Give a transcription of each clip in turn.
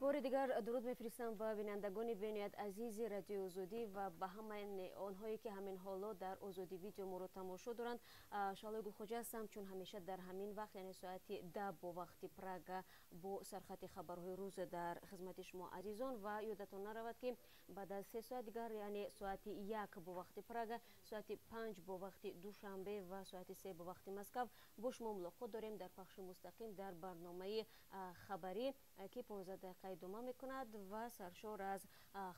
Бори дигар дуруд мефиристам ба бинандагони бениҳоят азизи Радиои Озодӣ ва ба ҳамаи онҳое, ки ҳамин ҳоло дар Озодӣ Видео моро тамошо доранд. Шаҳлои Гулхоҷа ҳастам. Чун ҳамеша дар ҳамин вақт, яъне соати 10 бо вақти Прага, бо сархати хабарҳои рӯз дар хизмати шумо азизон. Ва ёдатон наравад, ки баъд аз 3 соат дигар, яъне соати 1 бо вақти Прага, соати 5 бо вақти Душанбе ва соати 3 бо вақти Москав бо шумо мулоқот дорем дар пахши мустақим дар барномаи хабарӣ, ки 15 дақиқа идома мекунад ва саршор аз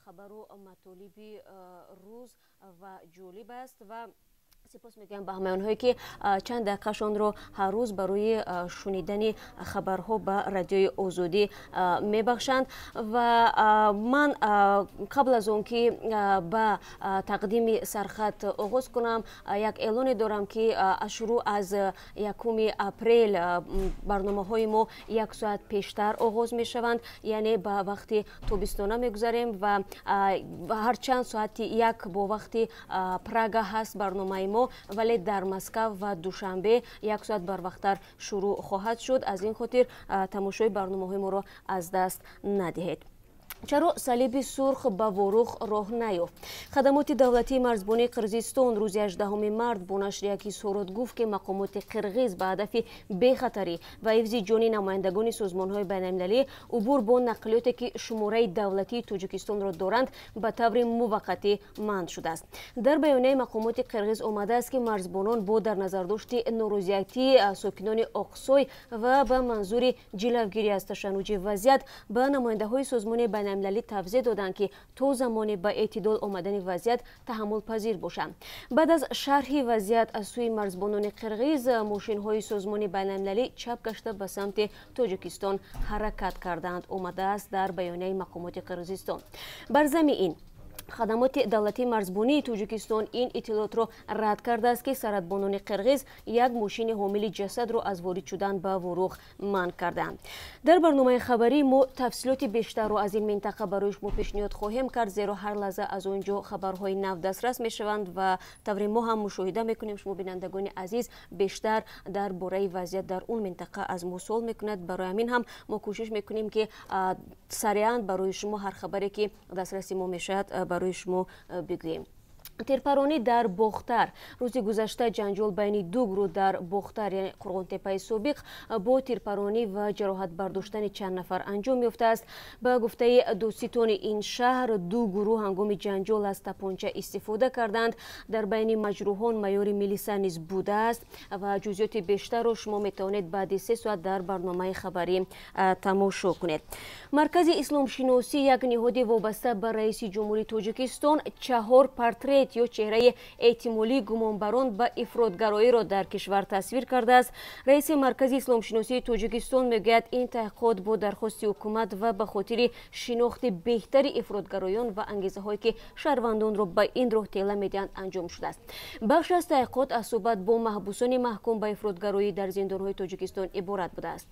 хабару матолиби рӯз ва ҷолиб аст. Ва сипос мегӯям ба ҳамаи онҳое, ки чанд дақиқашонро ҳар рӯз барои шунидани хабарҳо ба Радиои Озодӣ мебахшанд. Ва ман қабл аз он ки ба тақдими сархат оғоз кунам, як эълоне дорам, ки аз шурӯъ аз 1 апрел барномаҳои мо як соат пештар оғоз мешаванд, яъне ба вақти тобистона мегузарем. Ва ҳарчанд соати 1 бо вақти Прага ҳаст барномаи мо, вале дар Москав ва Душанбе як соат барвақттар шурӯъ хоҳад шуд. Аз ин хотир тамошои барномаҳои моро аз даст надиҳед. Чаро Салиби Сурх ба Ворух роҳ наёфт? Хадамоти давлатии марзбонии Қирғизистон рӯзи 18 март бо нашри як изҳорот гуфт, ки мақомоти қирғиз ба ҳадафи бехатарӣ ва ҳифзи ҷони намояндагони созмонҳои байналмилалӣ убур бо нақлиёте, ки шумораи давлатии Тоҷикистонро доранд, ба таври муваққатӣ манъ шудааст. Дар баёнияи мақомоти қирғиз омадааст, ки марзбонон бо дар назардошти норозиятии сокинони Оқсой ва ба манзури ҷилавгирӣ аз ташаннуҷи вазъият ба намояндаҳои созмони байналмилалӣ тавзеҳ доданд, ки то замоне ба эътидол омадани вазъият таҳаммулпазир бошанд. Баъд аз шарҳи вазъият аз сӯи марзбонони қирғиз, мошинҳои созмони байналмилалӣ чап гашта ба самти Тоҷикистон ҳаракат карданд, омадааст дар баёнияи мақомоти Қирғизистон. Бар зами ин, хадамоти давлатии марзбонии Тоҷикистон ин иттилоотро рад кардааст, ки сарҳадбонони қирғиз як мошини ҳомили ҷасадро аз ворид шудан ба Ворух манъ кардаанд. Дар барномаи хабарӣ мо тафсилоти бештарро аз ин минтақа барои шумо пешниҳод хоҳем кард, зеро ҳар лаҳза аз он ҷо хабарҳои нав дастрас мешаванд ва тавре мо ҳам мушоҳида мекунем, шумо, бинандагони азиз, бештар дар бораи вазъият дар он минтақа аз мо суол мекунад. Барои ҳамин ҳам мо кӯшиш мекунем, ки сариан барои шумо ҳар хабаре, ки дастраси мо мешавад, барои шумо бигӯем. Тирпаронӣ дар Бохтар. Рӯзи гузашта ҷанҷол байни ду гурӯҳ дар Бохтар, яъне Қурғонтеппаи собиқ, бо тирпаронӣ ва ҷароҳат бардоштани чанд нафар анҷом ёфтааст. Ба гуфтаи додситони ин шаҳр, ду гурӯҳ ҳангоми ҷанҷол аз тапонча истифода карданд. Дар байни маҷрӯҳон майори милиса низ будааст. Ва ҷузъиёти бештарро шумо метавонед баъди 3 соат дар барномаи хабарӣ тамошо кунед. Маркази исломшиносӣ, як ниҳоди вобаста ба раиси ҷумҳурии Тоҷикистон, чаҳор портрет ё чеҳраи эҳтимолии гумонбарон ба ифротгароиро дар кишвар тасвир кардааст. Раиси Маркази исломшиносии Тоҷикистон мегӯяд, ин таҳқиқот бо дархости ҳукумат ва ба хотири шинохти беҳтари ифротгароён ва ангезаҳое, ки шаҳрвандонро ба ин роҳ тела медиҳанд, анҷом шудааст. Бахш аз таҳқиқот аз суҳбат бо маҳбусони маҳкум ба ифротгароӣ дар зиндонҳои Тоҷикистон иборат будааст.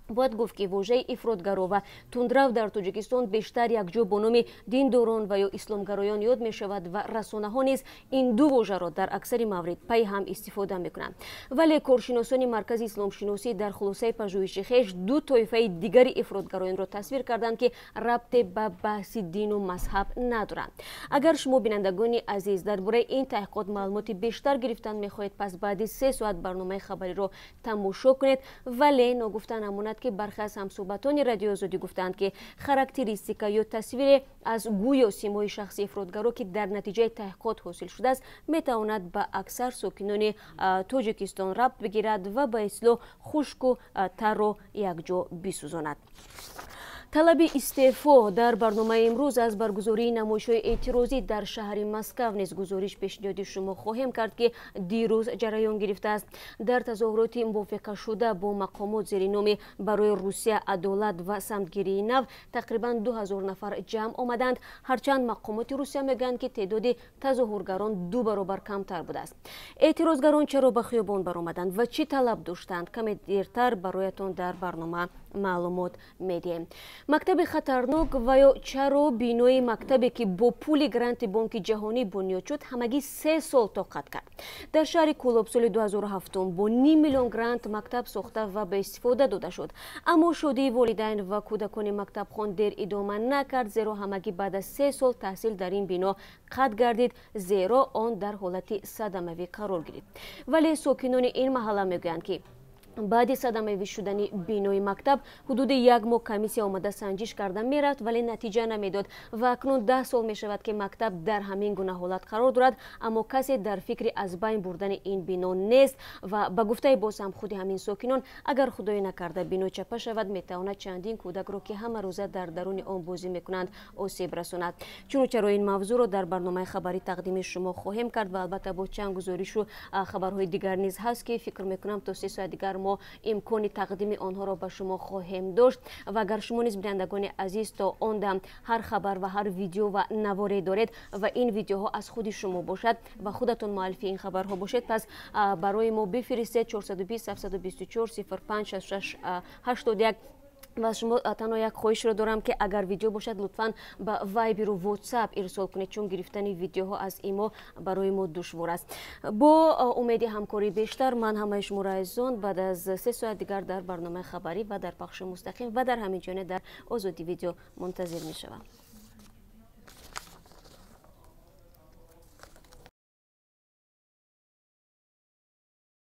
Бояд гуфт, ки вожаи ифротгаро ва тундрав дар Тоҷикистон бештар якҷо бо номи диндорон ва ё исломгароён ёд мешавад ва расонаҳо низ ин ду вожаро дар аксари маврид пай ҳам истифода мекунанд. Вале коршиносони Маркази исломшиносӣ дар хулосаи пажӯҳиши хеш ду тоифаи дигари ифротгароёнро тасвир карданд, ки рабте ба баҳси дину мазҳаб надоранд. Агар шумо, бинандагони азиз, дар бораи ин таҳқиқот маълумоти бештар гирифтан мехоҳед, пас баъди 3 соат барномаи хабариро тамошо кунед. Вале ногуфта намонад, ки бархе аз ҳамсӯҳбатони Радиои Озодӣ гуфтанд, ки характеристика ё тасвире аз гӯё симои шахси ифротгаро, ки дар натиҷаи таҳқиқот ҳосил шудааст, метавонад ба аксар сокинони Тоҷикистон рабт бигирад ва ба истилоҳ хушку тарро якҷо бисӯзонад. Талаби истеъфо. Дар барномаи имрӯз аз баргузории намоишҳои эътирозӣ дар шаҳри Москав низ гузориш пешниҳоди шумо хоҳем кард, ки дирӯз ҷараён гирифтааст. Дар тазоҳуроти мувофиқашуда бо мақомот зери номи «Барои Русия адолат ва самтгирии нав» тақрибан 2000 нафар ҷамъ омаданд, ҳарчанд мақомоти Русия мегӯянд, ки теъдоди тазоҳургарон ду баробар камтар будааст. Эътирозгарон чаро ба хиёбон баромаданд ва чӣ талаб доштанд, каме дертар бароятон дар барнома Маълумот медиҳем. Мактаби хатарнок ва ё чаро бинои мактабе, ки бо пули гранти Бонки Ҷаҳонӣ бунёд шуд, ҳамагӣ 3 сол тоқат кард. Дар шаҳри Кӯлоб соли 2007 бо ним миллион грант мактаб сохта ва ба истифода дода шуд. Аммо шодии волидайн ва кӯдакони мактабхон дер идома накард, зеро ҳамагӣ баъд аз 3 сол таҳсил дар ин бино қатъ гардид, зеро он дар ҳолати садамавӣ қарор гирифт. Вале сокинони ин маҳалла мегӯянд, ки баъди садамавӣ шудани бинои мактаб ҳудуди як моҳ комиссия омада санҷиш карда мерафт, вале натиҷа намедод ва акнун 10 сол мешавад, ки мактаб дар ҳамин гуна ҳолат қарор дорад, аммо касе дар фикри аз байн бурдани ин бино нест. Ва ба гуфтаи боз ҳам худи ҳамин сокинон, агар худоӣ накарда бино чапа шавад, метавонад чандин кӯдакро, ки ҳама рӯза дар даруни он бозӣ мекунанд, осеб расонад. Чуну чаро ин мавзӯъро дар барномаи хабарӣ тақдими шумо хоҳем кард ва албатта бо чанд гузоришу хабарҳои дигар низ ҳаст, ки фикр мекунам, то 3 соат дигар мо имкони тақдими онҳоро ба шумо хоҳем дошт. Ва агар шумо низ, бинандагони азиз, то он дам ҳар хабар ва ҳар видео ва наворе доред ва ин видеоҳо аз худи шумо бошад ва худатон муаллифи ин хабарҳо бошед, пас барои мо бифиристед: 420 724 05 66 81. Ва шумо танҳо як хоҳишро дорам, ки агар видео бошад, лутфан ба Вайберу Ватсап ирсол кунед, чун гирифтани видеоҳо аз имо барои мо душвор аст. Бо умеди ҳамкории бештар ман ҳамаи шуморо, азизон, баъд аз 3 соат дигар дар барномаи хабарӣ ва дар пахши мустақим ва дар ҳамин ҷоне дар Озодӣ Видео мунтазир мешавам.